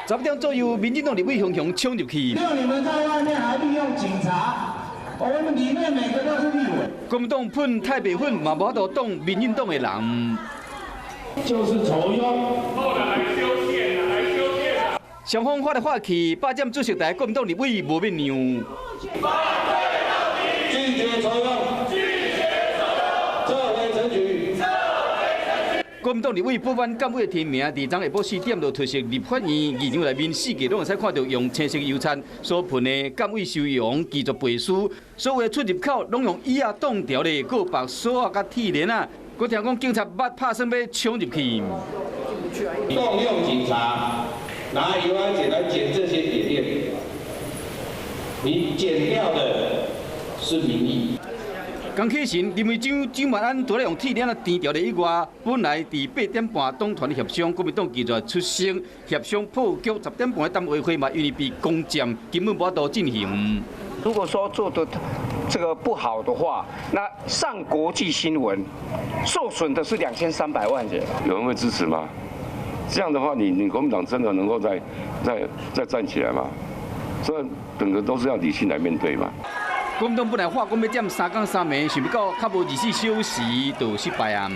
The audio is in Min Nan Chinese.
10點左右，民進黨立委雄雄衝入去。就你們在外面還利用警察，我們裡面每個都是立委。國民黨噴太白粉，嘛無法度擋民進黨的人。就是酬庸。後來來修憲來修憲。雙方發來發去，霸佔主席台國民黨立委無免讓。反對到底，拒絕酬庸，拒絕酬庸，撤回陳局，撤回陳局。國民黨立委不滿監委的提名，佇昨下晡4點就退席立法院議場內面，四界攏會使看著用青色油漆所噴的監委收容拒絕背書，所有的出入口攏用椅仔擋牢咧，閣綁鎖仔佮鐵鏈仔。閣聽講警察捌拍算欲衝入去。動用警察拿油壓剪來剪這些鐵鏈，你剪掉的是民意。江啟臣、林維洲、蔣萬安除了用鐵鏈仔纏牢的以外，本來佇8點半黨團協商，國民黨拒絕出聲協商破局，10點半的黨委會嘛，因為被攻佔，根本無法度進行。如果說做得這個不好的話，那上國際新聞，受損的是2300萬人。有人會支持嗎？這樣的話，你國民黨真的能夠再站起來嗎？所以整個都是要理性來面對嘛。國民黨本來話講欲佔3工3暝，想欲到較無24小時就失敗啊！